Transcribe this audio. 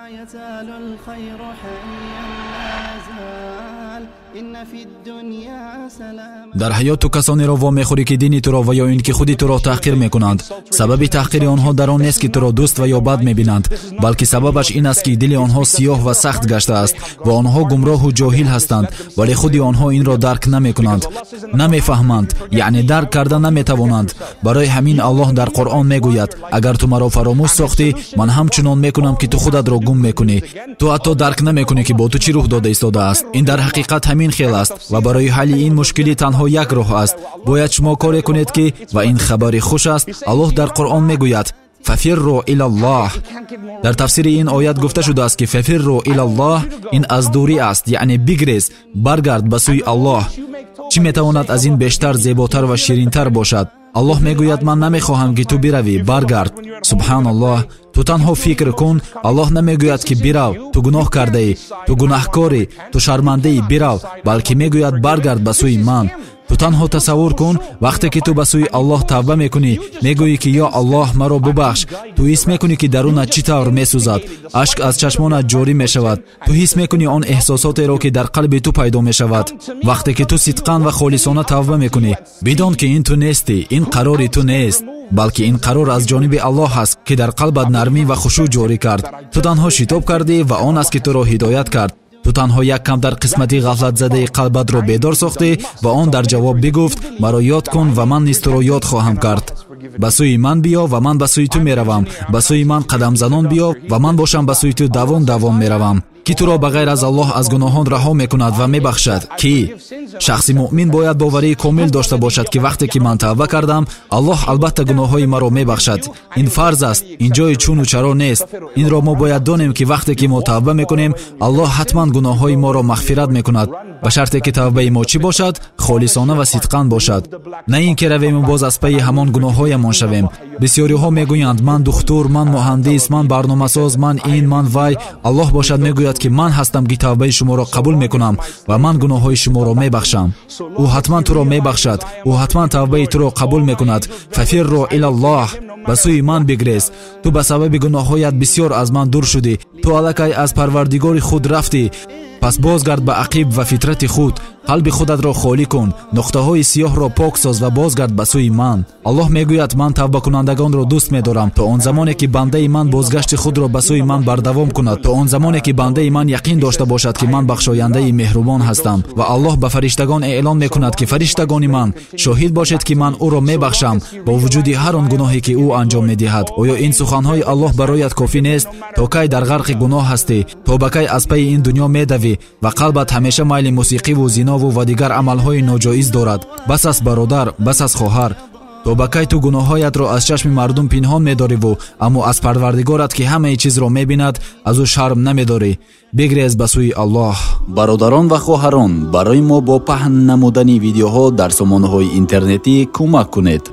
يزال الخير حيا لا يزال إن في الدنيا سلام. Дар ҳаёт ту касонеро вомехӯрӣ, ки дини туро ва ё ин ки худи туро таҳқир мекунанд. Сабаби таҳқири онҳо дар он нест, ки туро дӯст ва ё бад мебинанд, балки сабабаш ин аст, ки дили онҳо сиёҳ ва сахт гаштааст ва онҳо гумроҳу ҷоҳил ҳастанд, вале худи онҳо инро дарк намекунанд, намефаҳманд, яъне дарк карда наметавонанд. Барои ҳамин Аллоҳ дар Қуръон мегӯяд: агар ту маро фаромӯш сохтӣ, ман ҳамчунон мекунам, ки ту худатро гум мекунӣ. Ту ҳатто дарк намекунӣ, ки бо ту чӣ рух дода истодааст. Ин дар ҳақиқат ҳамин хел аст ва барои ҳалли ин мушкилӣ танҳо як роҳ аст. Бояд шумо коре кунед, ки ва ин хабари хуш аст. Аллоҳ дар Қуръон мегӯяд: фафирру илаллоҳ. Дар тафсири ин оят гуфта шудааст, ки фафирру илаллоҳ ин аз дурӣ аст, яъне бигрез, баргард ба сӯи Аллоҳ. Чӣ метавонад аз ин бештар, зеботар ва ширинтар бошад? Аллоҳ мегӯяд: ман намехоҳам, ки ту биравӣ, баргард. Субҳаналлоҳ. Ту танҳо фикр кун. Аллоҳ намегӯяд, ки бирав, ту гуноҳ кардаӣ, ту гунаҳкорӣ, ту шармандаӣ, бирав, балки мегӯяд: баргард ба сӯи ман. Ту танҳо тасаввур кун, вақте ки ту ба сӯи Аллоҳ тавба мекунӣ, мегӯӣ, ки ё Аллоҳ, маро бубахш. Ту ҳис мекунӣ, ки дарунат чӣ тавр месӯзад, ашк аз чашмонат ҷорӣ мешавад. Ту ҳис мекунӣ он эҳсосотеро, ки дар қалби ту пайдо мешавад вақте ки ту сидқан ва холисона тавба мекунӣ. Бидон, ки ин ту нестӣ, ин қарори ту нест, балки ин қарор аз ҷониби Аллоҳ аст, ки дар қалбат нармӣ ва хушӯъ ҷорӣ кард. Ту танҳо шитоб кардӣ ва он аст, ки туро ҳидоят кард. Ту танҳо як кам дар қисмати ғафлатзадаи қалбатро бедор сохтӣ ва он дар ҷавоб бигуфт: маро ёд кун ва ман низ туро ёд хоҳам кард. Ба сӯи ман биё ва ман ба сӯи ту меравам. Ба сӯи ман қадамзанон биё ва ман бошам ба сӯи ту давон давон меравам. Ки туро ба ғайр аз Аллоҳ аз гуноҳон раҳо мекунад ва мебахшад? Ки шахси муъмин бояд боварии комил дошта бошад, ки вақте ки ман тавба кардам, Аллоҳ албатта гуноҳҳои маро мебахшад. Ин фарз аст, ин ҷои чуну чаро нест. Инро мо бояд донем, ки вақте ки мо тавба мекунем, Аллоҳ ҳатман гуноҳҳои моро мағфират мекунад, ба шарте ки тавбаи мо чӣ бошад? Холисона ва сидқан бошад, на ин ки равему боз аз пайи ҳамон гуноҳҳоямон шавем. Бисёриҳо мегӯянд: ман духтур, ман муҳандис, ман барномасоз, ман ин, ман вай. Аллоҳ бошад мегӯяд, ки ман ҳастам, ки тавбаи шуморо қабул мекунам ва ман гуноҳҳои шуморо мебахшам. Ӯ ҳатман туро мебахшад, ӯ ҳатман тавбаи туро қабул мекунад. Фафирру илаллоҳ, ба сӯи ман бигрез. Ту ба сабаби гуноҳҳоят бисёр аз ман дур шудӣ. Ту аллакай аз Парвардигори худ рафтӣ. Пас бозгард ба ақиб ва фитрати худ. Қалби худатро холӣ кун, нуқтаҳои сиёҳро пок соз ва бозгард ба сӯи ман. Аллоҳ мегӯяд: ман тавбакунандагонро дӯст медорам. То он замоне ки бандаи ман бозгашти худро ба сӯи ман бардавом кунад, то он замоне ки бандаи ман яқин дошта бошад, ки ман бахшояндаи меҳрубон ҳастам. Ва Аллоҳ ба фариштагон эълон мекунад, ки фариштагони ман, шоҳид бошед, ки ман ӯро мебахшам бо вуҷуди ҳар он гуноҳе, ки ӯ анҷом медиҳад. Оё ин суханҳои Аллоҳ бароят кофӣ нест? То кай дар ғарқи гуноҳ ҳастӣ? То ба кай аз пайи ин дунё медавӣ ва қалбат ҳамеша майли мусиқиву зинову ва дигар амалҳои ноҷоиз дорад? Бас аст, бародар, бас аст, хоҳар. То ба кай ту гуноҳҳоятро аз чашми мардум пинҳон медориву аммо аз Парвардигорат, ки ҳамаи чизро мебинад, аз ӯ шарм намедорӣ? Бигрез ба сӯи Аллоҳ. Бародарон ва хоҳарон, барои мо бо паҳн намудани видеоҳо дар сомонаҳои интернетӣ кӯмак кунед.